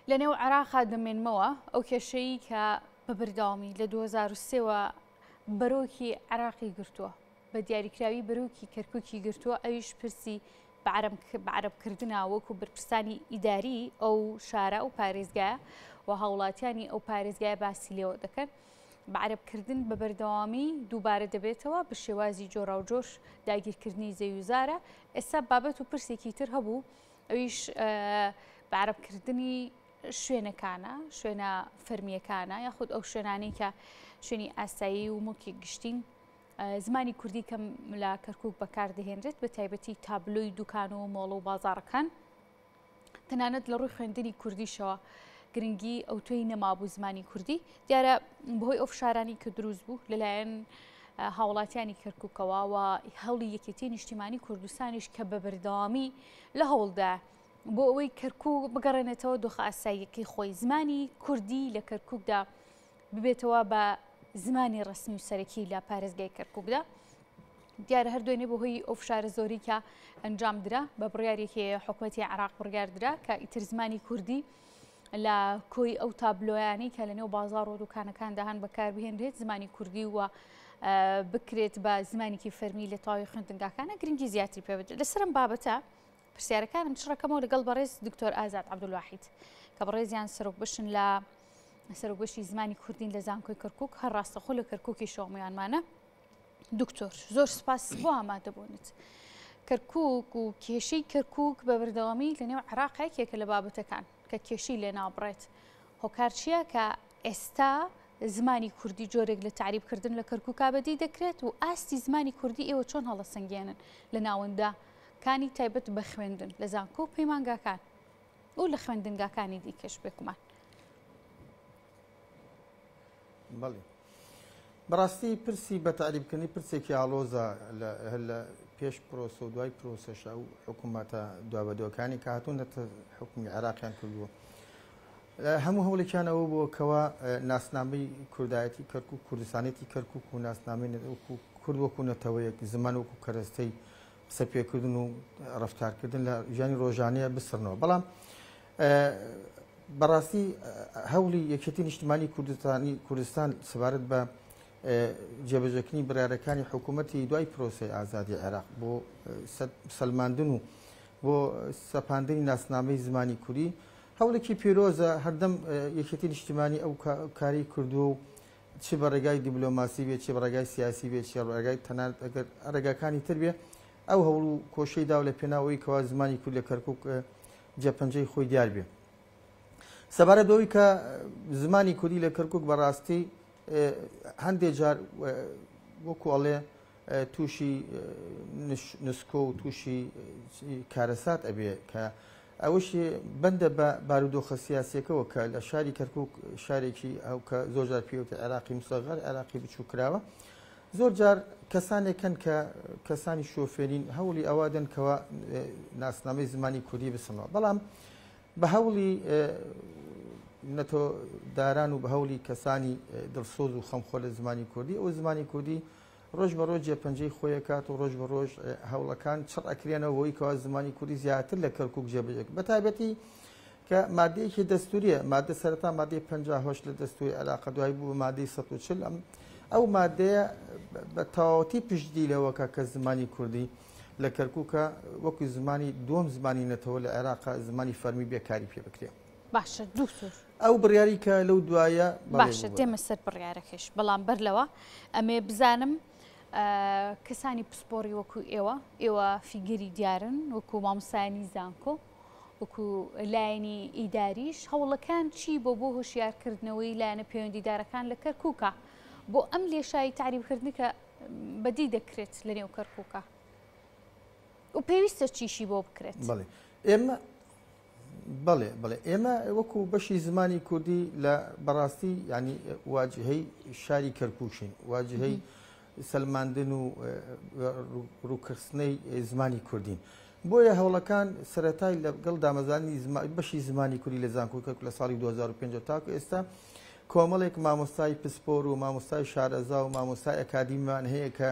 لەنێو عێراقا دەمێنمەوە، ئەو کێشەی کە بە بەردەوامی لە 2003 وە بەرۆکی عێراقی گرتووە، بە دیاریکراوی بەرۆکی کەرکوکی گرتووە، ئەویش پرسی بە عەرەبکردنە وەکو بەرپرسانی ئیداری ئەو شارە ئەو پارێزگایە و هاوڵاتیانی ئەو پارێزگایە باسی لێوە دەکەن. بە عەرەبکردن بە بەردەوامی دووبارە دەبێتەوە بە شێوازی جۆراوجۆر داگیرکردنی زەویوزارە. ئێستا بابەت و پرسێکی تر هەبوو ئەویش بە عەرەبکردنی شوێنەکانە، شوێنە فەرمییەکانە یاخود ئەو شوێنانەی کە شوێنی ئاسایی و موڵکی گشتین. زمانی کوردی کەم لە کەرکک بەکاردەهێنرێت بە تایبەتی تابلۆی دوکان و مۆڵ و بازاڕەکان. تەنانەت لە ڕووی خوێندنی کوردیشەوە گرنگی ئەوتۆی نەمابوو زمانی کوردی دیارە بەهۆی ئەو فشارانی کە دروست بوو لەلایەن هاوڵاتیانی کەرککەوە و هەوڵی یەکێتی نیشتیمانی کوردستانیش کە بە بەردەوامی لە هەوڵدا بۆ ئەوەی کەرکک بگەڕێنێتەوە دۆخە ئاساییەکەی خۆی زمانی کوردی لە کەرککدا ببێتەوە بە زمانی ڕسمی و سەرەکی لە پارێزگای کەرککدا. دیارە هەر دوێنێ بەهۆی ئەو فشارە زۆری کە ئەنجام درا بە بڕیارێکی حکومەتی عێراق بڕیار درا کە ئیتر زمانی کوردی لە کۆی ئەو تابلۆیانەی کە لەنێو بازاڕ و دوکانەکاندا هەن بەکاربهێنرێت زمانی کوردی و بکرێت بە زمانێکی فەرمی لە تەواوی خوێندنگاکانە گرنگی زیاتری پێ بدرێت لەسەرم بابەتە پرسیارەکانم چڕەکەمەوە لەگەڵ بەڕێز دکتۆر ئازاد عەبدولواحید کە بەڕێزیان سەرۆک بەشن لە سەرۆک بەشی زمانی کوردین لە زانکۆی کەرکک هەر ڕاستەخۆ لە کەرککی شۆمیانمانە دکتۆر زۆر سپاس بۆ ئامادەبوونت. کەرکک و کێشەی کەرکک بە بەردەوامی لەنێو عێراق یەکێکە لە بابەتەکان کە کێشەی لێ نابڕێت. هۆکار چییە کە ئێستا زمانی کوردی جۆرێک لە تەعریبکردن لە کەرکوکا بەدی دەکرێت و ئاستی زمانی کوردی ئێوە چۆن هەڵەسەنگێنن لە ناوەندەکانی تایبەت بە خوێندن لە زانکۆ و پەیمانگاکان و لە خوێندنگاکانی دیکەش بێگومان؟ بەڵێ بەڕاستی پرسی بە تەعریبکردنی پرسێکی ئاڵۆزە هەر لە پێش پرۆسە و دوای پرۆسەش ئەو حکوومەتە دوابەدوەکانی کە هاتوونەتە حکومی عێراقیان کردووە هەموو هەوڵێکیان ئەوە بووە کەوا ناسنامەی کوردایەتی کەرکک کوردستانێتی کەرکک و ناسنامەی کورد وەکو نەتەوەیەک زمان وەکو کەرەستەی قسە پێکردن و ڕفتارکردن لە ژیانی ڕۆژانەیە بسڕنەوە بەڵام بەڕاستی هەوڵی یەکێتی نیشتمانی کوردستانی کوردستان سەبارەت بە جێبەجێکردنی بڕیارەکانی حکوومەتی دوای پرۆسەی ئازادی عێراق بۆ سەلماندن و بۆ سەپاندنی ناسنامەی زمانی کوردی هەوڵێکی پیرۆزە هەردەم یەکێتی نیشتمانی ئەو کاری کردووە و چ بە ڕێگای دیبلۆماسی بێ چ بە ڕێگای سیاسی بێ چ ڕێگای تەنانەت ئەگەر ڕێگاکانی تر بێ ئەو هەوڵ و کۆشەی داو لە پێناوەی کەوا زمانی کورد لە کەرکک جێپەنجەی خۆی دیار بێ. سەبارەت بەوەی کە زمانی کوردی لە کەرکک بەڕاستی هەندێ جار وەکو ئەڵێ تووشی نسکۆ و تووشی کارەسات ئەبێ کە ئەوەشی بەندە بە بارودۆخە سیاسیەکەوە کە لە شاری کەرکک شارێکی ئەو کە زۆر جار پێوتە عێراقی مسەغەر عێراقی بچوو کراوە زۆر جار کەسانێک هەن کە کەسانی شۆفێرین هەوڵی ئەوە دەن کەوا ناسنامەی زمانی کوردی بسنەوە بەڵام بە هەوڵی نەتۆداران و بە هەوڵی کەسانی دڵسۆز و خەمخۆر لە زمانی کوردی ئەو زمانی کوردی ڕۆژ بە ڕۆژ جێپەنجەی خۆیەکات و ڕۆژ بە ڕۆژ هەوڵەکان چڕ ئەکرێنەوە بۆی کەوا زمانی کوردی زیاتر لە کەرکک جێبەجێ بە تایبەتی کە مادەیەکی دەستوریە مادە سەرەتا مادەی 58 لە دەستوری عێراق دوای بوو بە مادەی 140 ئەم ئەو مادەیە بە تەواوەتی پشتگیری لەوەکە کە زمانی کوردی لە کەرکووکە وەکو زمانی دووەم زمانی نەتەوە لە عێراق زمانی فەرمی بێکاری پێ بکرێ. باشە دکتۆر. ئەو بڕیاری کە لەو دوایە باشە دێمە سەر بڕیارەکەش بەڵام بەر لەوە ئەمێ بزانم کەسانی پسپۆڕی وەکو ئێوە ئێوە فیگەری دیارن وەکو مامۆستایانی زانکۆ وەکو لایەنی ئیداریش هەوڵەکان چی بۆ بۆ هۆشیارکردنەوەی لایەنە پەیوەندیدارەکان لە کەرکووکە بۆ ئەم لێشایی تەعریبکردنی کە بەدی دەکرێت لە نێو کەرکووکە و پێویستە چیشی بۆ بکرێت؟ بەڵێ ئێمە بەڵێ بەڵێ ئێمە وەکو بەشی زمانی کوردی لە بەڕاستی ینی واجهەی شاری کەرکوشین واجهەی سەلماندن و ڕووکخستنەی زمانی کوردین. بۆیە هەوڵەکان سەرەتای لەگەڵ دامەزرانی بەشی زمانی کوردی لە زانکۆی کەرکوک لە ساڵی 2005 تاکو ئێستا کۆمەڵێک مامۆستای پسپۆر و مامۆستای شارەزا و مامۆستای ئەکادیمیمان هەیە کە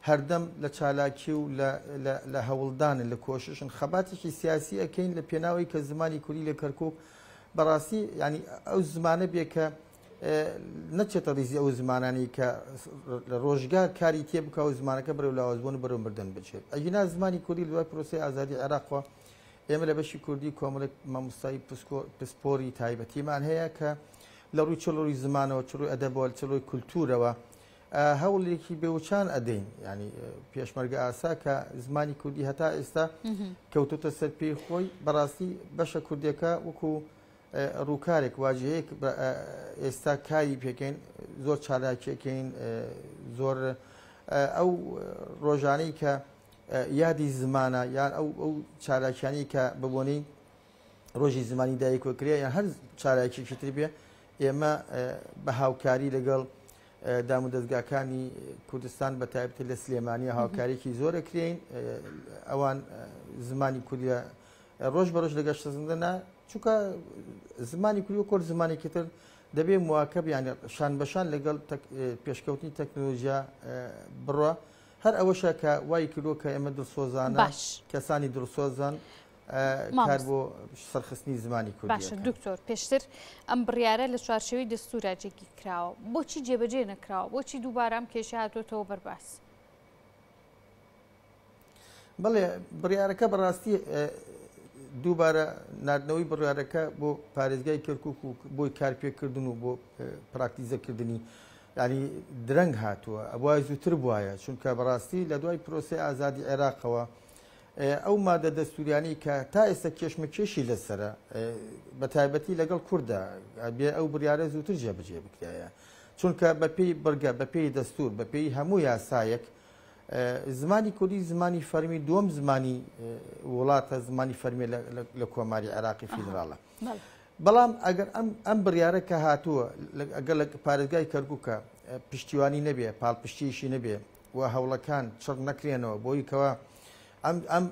هەردەم لە چالاکی و لە هەوڵدانن لە کۆششن خەباتێکی سیاسی ئەکەین لە پێناوی کە زمانی کوردی لە کەرکک بەڕاستی ینی ئەو زمانە بێ کە نەچێتە ڕیزی ئەو زمانانی کە لە ڕۆژگار کاری تێ بکە و زمانەکە بەرەو لاوازبوون بەرەو مردن بچێت. ئەگینا زمانی کوردی دوای پرۆسەی ئازادی عێراقەوە ئێمە لە بەشی کوردی کۆمەڵێک مامۆستای پسپۆری تایبەتیمان هەیە کە لە ڕووی چ ڕووی زمانەوە چ ڕووی ئەدەبەوە چ ڕووی کولتوورەوە هەوڵێکی بێوچان ئەدەین، ینی پێشمەرگە ئاسا کە زمانی کوردی هەتا ئێستا کەوتوتە سەر پێی خۆی. بەڕاستی بەشە کوردیەکە وەکو ڕووکارێک واجهەیەک ئێستا کاری پێکەین، زۆر چالاکیەکەین، زۆر ئەو ڕۆژانەی کە یادی زمانە یان ئەو ئەو چالاکیانی کە بەبۆنەی ڕۆژی زمانی دایک وەکرێ یان هەر چالاکیەکی تر بێ، ئێمە بە هاوکاری لەگەڵ دامودەزگاکانی کوردستان بە تایبەتی لە سلێمانی هاوکاریکی زۆر ئەکرێین. ئەوان زمانی کوردیە ڕۆژ بە ڕۆژ لە گەشتەزندەنا، چونکە زمانی کوردی وەکۆر زمانێکی تر دەبێ مواکەب یعنی شان بەشان لەگەڵ پێشکەوتنی تەکنۆلۆژیا بڕە. هەر ئەوەشە کە وای کردووە کە ئێمە دڵسۆزانە باش. کەسانی دڵسۆزان کار بۆ سەرخستنی زمانی کوردی باشە دکتۆر، پێشتر ئەم بڕیارە لە چوارچێوەی دەستورا جێگیر کراوە، بۆچی جێبەجێ نەکراوە؟ بۆچی دووبارە ئەم کێشە هاتووەتەوە بەرباس؟ بەڵێ، بڕیارەکە بەڕاستی دووبارە ناردنەوەی بڕیارەکە بۆ پارێزگای کەرکک و بۆی کارپێکردن و بۆ پراکتیزەکردنی ینی درەنگ هاتووە، ئەبوای زووتر بواە، چونکە بەڕاستی لە دوای پرۆسەی ئازادی عێراقەوە ئەو مادە دەستوریانی کە تا ئێستا کێشمەکێشی لەسرە بە تایبەتی لەگەڵ کووردا بێ ئەو بڕیارە زووتر جێبەجێ بکرایە، چونکە بەپێی بڕگە بەپێی دەستور بەپێی هەموو یاسایەک زمانی کوردی زمانی فەرمی دووەم زمانی وڵاتە، زمانی فەرمی لە کۆماری عێراقی فیدراڵە. بەڵام ئەگەر ئەم بڕیارە کە هاتووە ئەگەر لە پارێزگای کەرکووکە پشتیوانی نەبێ، پاڵپشتیشی نەبێ و هەوڵەکان چڕ نەکرێنەوە بۆی کەوا ئەم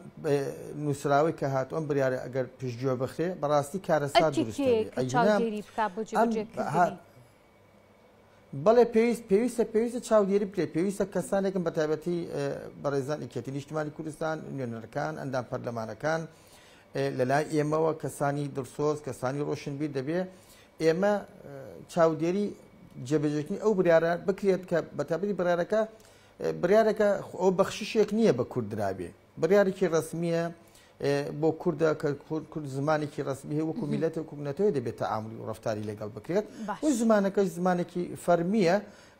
نووسراوەی کە هاتوو ئەم بڕیارە ئەگەر پشتگوێ بخرێ بەڕاستی کارەسات دروست دەبێ. چاودێری بکا بۆ جێبەجێکردنی. بەڵێ پێویست پێویستە پێویستە چاودێری بکرێت، پێویستە کەسانێکم بە تایبەتی بەڕێزان یەکێتی نیشتمانی کوردستان، نوێنەرەکان، ئەندام پەرلەمانەکان، لەلای ئێمەوە کەسانی دڵسۆز، کەسانی ڕۆشنبیر دەبێ ئێمە چاودێری جێبەجێکردنی ئەو بڕیارە بکرێت کە بە تایبەتی بڕیارەکە بڕیارەکە ئەو بەخششێک نییە بە کورد درابێ، بڕیارێکی ڕەسمییە بۆ کوردە کە کورد زمانێکی ڕەسمی هەیە وەکو میلەتێک و نەتەوە دەبێت تەعاملی و ڕەفتاری لەگەڵ بکرێت و زمانەکەش زمانێکی فەرمییە.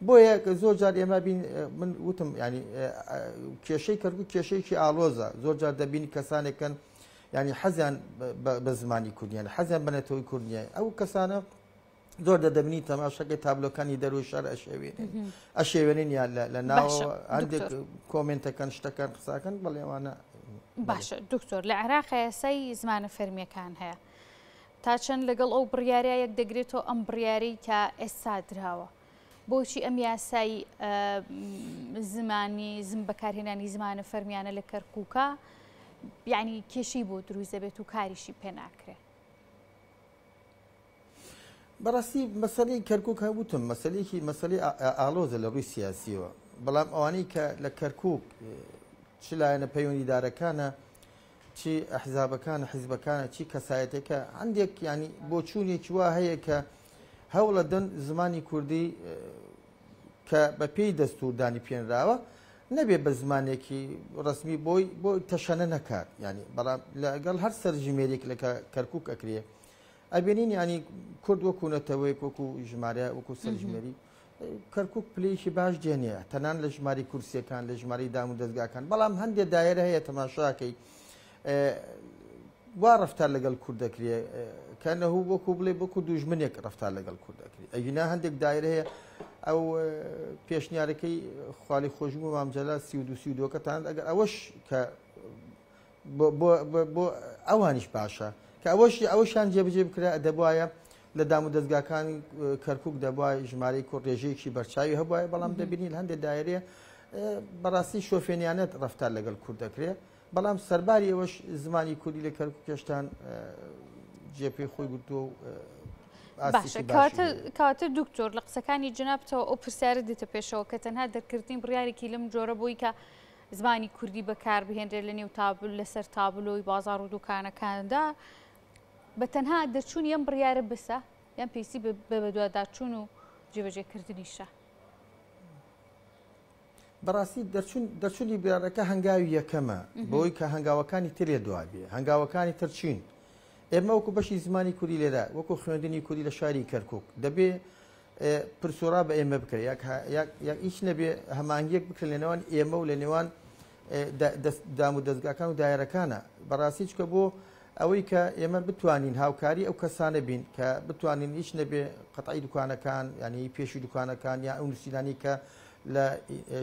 بۆیە زۆر جار ئێمە بین من وتم ینی کێشەی کەرکوک کێشەیەکی ئاڵۆزە، زۆر جار دەبینی کەسانێکن ینی حەزیان بە زمانی کوردیان حەزیان بە نەتەوەی کوردیە، ئەو کەسانە زۆر دەدەبنی تەماشەکەی تابلۆکانی دەروی شار ئەشێوێنن ئەشێوێنن یان لە ناو هەندێک کۆمنتەکەن شتەکان قساکەن بەڵێوانە. باشە دکتۆر، لە عێراق یاسای زمانە فەرمیەکان هەیە، تا چەند لەگەڵ ئەو بڕیارە یەک دەگرێتەوە ئەم بڕیارەی کە ئێستا دراوە؟ بۆچی ئەم یاسای زمانی زم بەکارهێنانی زمانە فەرمیانە لە کەرکووکە یعنی کێشەی بۆ دروست دەبێت و کاریشی پێ ناکرێت؟ بەڕاستی مەسەلەی کەرکک هەبوتم مەسلێکی مەسلەی ئالۆزە لە ڕووی سیاسیەوە، بەڵام ئەوانەی کە لە کەرکک چ لایەنە پەیوەندیدارەکانە چی ئەحزابەکانە حیزبەکانە چی کەسایەتەکە هەندێک ینی بۆچوونێکی وا هەیە کە هەوڵەدەن زمانی کوردی کە بە پێی دەستوردانی پێنراوە نەبێ بە زمانێکی ڕسمی بۆی بۆ تەشەنە نەکات، ینی بەڵام لەگەڵ هەر سەرژمێرێک لە کەرکک ئەکرێ ئەبینین ینی کورد وەکو نەتەوەیەک وەکو ژمارە وەکو سەرژمێری کەرکک پلەیەکی باش دێنێ تەنان لە ژماری کورسیەکان لە ژماری دام و دەستگاکان، بەڵام هەندێک دایرە هەیە تەماشاکەی وا ڕفتار لەگەڵ کورد دەکرێ کە نەهوو وەکو بڵێ وەکو دوژمنێک ڕفتار لەگەڵ کورد دەکرێت. ئەگینا هەندێک دایرە هەیە ئەو پێشنیارەکەی خوالی خۆشبوو مام جەلال 32 32ەکەتان ئەگەر ئەوەش کە بۆ ئەوانیش باشە کە ئەوەش ئەوەشیان جێبەجێ بکرا، دەبواە لە دام و دەستگاکانی کەرکک دەبواە ژمارەی کورد ڕێژەیەکی بەرچاوی هەبواە، بەڵام دەبینین هەندێک دایرەیە بەڕاستی شۆفێنیانەت ڕفتار لەگەڵ کورد دەکرێت. بەڵام سەرباری ئەوەش زمانی کوردی لە کەرکک هێشتان جێپێی خۆی گرتووە و باشە کاتە دکتۆر لە قسەکانی جنابتەوە ئەو پرسیارە دێتە پێشەوە کە تەنها دەرکردنی بڕیارێکی لەم جۆرە بۆی کە زمانی کوردی بەکاربهێنرێت لە نێو تابل لەسەر تابلۆی بازار و دوکانەکاندا. بە تەنها دەرچوونی ئەم بڕیارە بەسە یان پێویستی بە بەدواداچوون و جێبەجێکردنیشە؟ بەڕاستی دەرچوون دەرچوونی بڕیارەکە هەنگاوی یەکەمە بۆی کە هەنگاوەکانی تر لێ دوا بێ. هەنگاوەکانی تر چین؟ ئێمە وەکو بەشی زمانی کوردی لێرە وەکو خوێندنی کوردی لە شاری کەرکک دەبێ پرسۆرا بە ئێمە بکرێت یاک هیچ نەبێ هەمانگیەک بکرێت لە نێوان ئێمە و لە نێوان دام و دەستگاکان و دایرەکانە بەڕاستی چکە بۆ ئەوەی کە ئێمە بتوانین هاوکاری ئەو کەسانە بین کە بتوانین هیچ نەبێ قەتعی دوکانەکان ینی پێشی دوکانەکان یا ئەو نووسینانی کە لە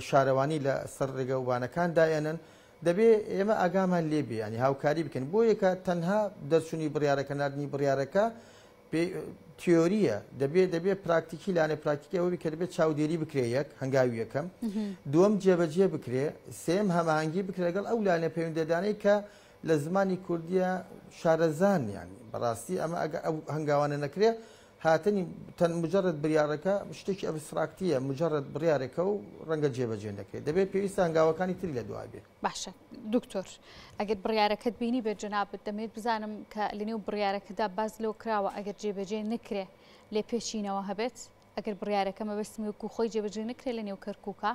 شارەوانی لە سەر ڕێگەوبانەکان دایەنن دەبێ ئێمە ئاگامان لێ بێ ینی هاوکاری بکەین بۆ یەکە تەنها دەرچوونی بڕیارەکە نردنی بڕیارەکە تیۆریە دەبێ دەبێ پراکتیکی لانێ پراکتیکی ئەوە کە دەبێت چاودێری بکرێ یەک هەنگاوی یەکەم دووەم جێبەجێ بکرێ سێم هەماهەنگی بکرێ لەگەڵ ئەو لایەنە پەیوەندیدانەی کە لە زمانی کوردیە شارەزان یانی بەڕاستی ئەمە ئەگە ئەو هەنگاوانە نەکرێ هاتنی تەن مجرد بریارەکە شتێکی ئەبستراکتیە مجرد بڕیارێکە و ڕەنگە جێبەجێ نەکرێت دەبێت پێویستە هەنگاوەکانی تری لە دوای بێ. باشە دکتۆر ئەگەر بڕیارەکەت بینی بێت جەنابت دەمەوێت بزانم کە لەنێو بڕیارەکەدا باس لەوە کراوە ئەگەر جێبەجێ نەکرێ لێپێچینەوە هەبێت ئەگەر بڕیارەکە مەبەستم وەکو خۆی جێبەجێ نەکرێت لەنێو کەرکووکە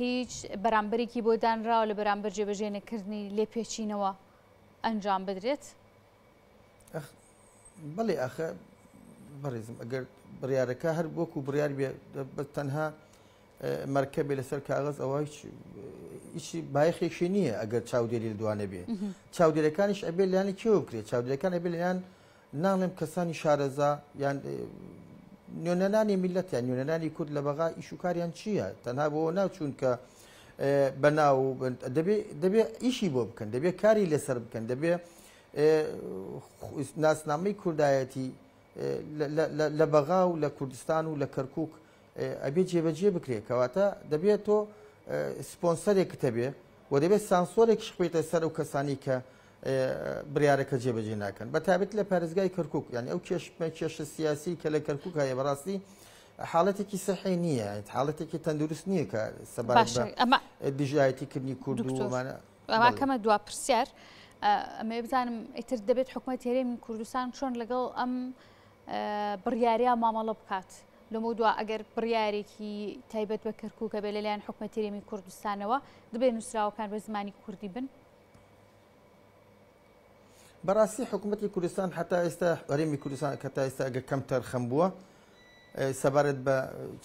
هیچ بەرامبەرێکی بۆ دانراوە لە بەرامبەر جێبەجێ نەکردنی لێپێچینەوە ئەنجام بدرێت؟ بەڵێ ئاخە بەڕێزم ئەگەر بڕیارەکە هەر وەکو بڕیار بێ بە تەنها مەرکەبێ لەسەر کاغەز ئەوە هیچ هیچ بایەخێکی نییە ئەگەر چاودێری لە دوانە بێ چاودێرەکانیش ئەبێ لایەنی کێوە بکرێت چاودێرەکان ئەبێ لەیان ناڵێم کەسانی شارەزا یان نوێنەرانی میلەت یان نوێنەرانی کورد لە بەغا ئیش و کاریان چییە تەنها بۆ ناچوون کە بەناو دەبێ دەبێ ئیشی بۆ بکەن دەبێ کاری لەسەر بکەن دەبێ ناسنامەی کوردایەتی لە بەغا و لە کوردستان و لە کەرکک ئەبێ جێبەجێ بکرێت کەواتە دەبێت تۆ سپۆنسەرێکت هەبێ و دەبێت سانسۆرێکیش بخەیتە سەر ئەو کەسانی کە بڕیارەکە جێبەجێ ناکەن بە تایبەتی لە پارێزگای کەرکک یعنی ئەو کێش کێشە سیاسی کە لە کەرکک هەیە بەڕاستی حاڵەتێکی سەحی نییە حاڵەتێکی تەندروست نییە کە سەبارەت بە ئەمە دژایەتیکردنی کورد و ئەمانە ئەمە کەمە دوا پرسیار ئەمەوێ بزانم ئیتر دەبێت حکوومەت هەرێمی کوردستان چۆن لەگەڵ ئەم بڕیارە مامەڵە بکات لەمەودوا ئەگەر بڕیارێکی تایبەت بە کەرکووکە بێ لەلایەن حکومەتی هەرێمی کوردستانەوە دەبێ نووسراوەکان بە زمانی کوردی بن؟ بەڕاستی حکوومەتی کوردستان حتا ئێستا هەرێمی کوردستان کە تا ئێستا ئەگەر کەم تەرخەم بووە سەبارەت بە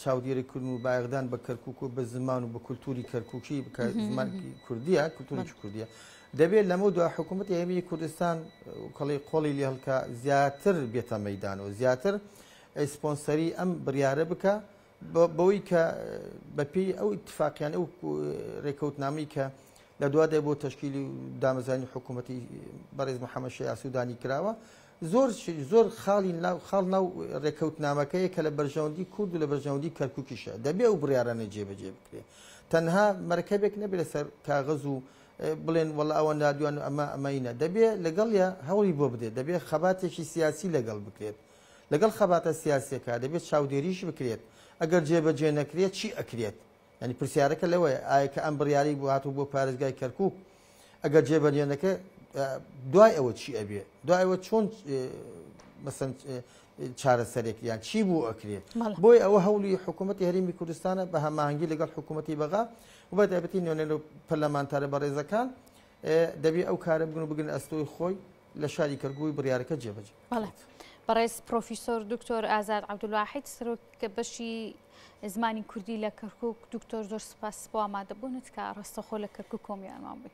چاودێریکردن و بایەخدان بە کەرکک و بە زمان و بە کولتوری کەرککی بکە زمان کوردیە کولتوری کوردیە دەبێت لەمە دو حکوومەتی هەرێمی کوردستان کەڵی قۆڵی لێ هەڵکە زیاتر بێتە مەدان و زیاتر سپۆنسەری ئەم بڕیارە بکە بەوەی کە بەپێی ئەو ئیتفاقیان ئەو رێکەوتنامەی کە لە دوادای بۆ تەشکیلی و دامەزرانی حکوومەتی بەڕێز محەممەد شیاع سوودانی کراوە زۆر زۆر خاڵی ناو خاڵ ناو ڕێکەوتنامەکەیە کە لە بەرژەوەندی کورد و لە بەرژەوەندی کەرکووکیشە دەبێ ئەو بڕیارانە جێبەجێ بکرێ تەنها مەرکەبێک نەبێ لەسەر کاغەز و بڵێن وەڵا ئەوە نادوان و ئەمە ئەمەینە دەبێ لەگەڵیا هەوڵی بۆ بدرێت دەبێ خەباتێکی سیاسی لەگەڵ بکرێت لەگەڵ خەباتە سیاسیەکە دەبێت چاودێریش بکرێت ئەگەر جێبەجێ نەکرێت چی ئەکرێت یعنی پرسیارەکە لەوەیە ئایا کە ئەم بڕیارەی بۆ هاتوو بۆ پارێزگای کەرکک ئەگەر جێبەجێ نەکرێت دوای ئەوە چی ئەبێ دوای ئەوە چۆن مەسەن چارەسەرێک یان چی بوو ئەکرێت بۆی ئەوە هەوڵی حکوومەتتی هەرێمی کوردستانە بە هەماهەنگی لەگەڵ حکوومەتی بەغا و بە تایبەتی نوێنەر و پەرلەمانتارە بەڕێزەکان دەبێ ئەو کارە بگرن و بگرن ئەستۆی خۆی لە شاری کەرکووک بڕیارەکە جێبەجێ بکرێت. بەڕێز پرۆفیسۆر دکتۆر ئازاد عەبدولواحید سەرۆک بەشی زمانی کوردی لە کەرکووک دکتۆر زۆر سپاس بۆ ئامادەبوونت کە ڕاستەوخۆ لە کەرکووک کۆمیانمان بووی.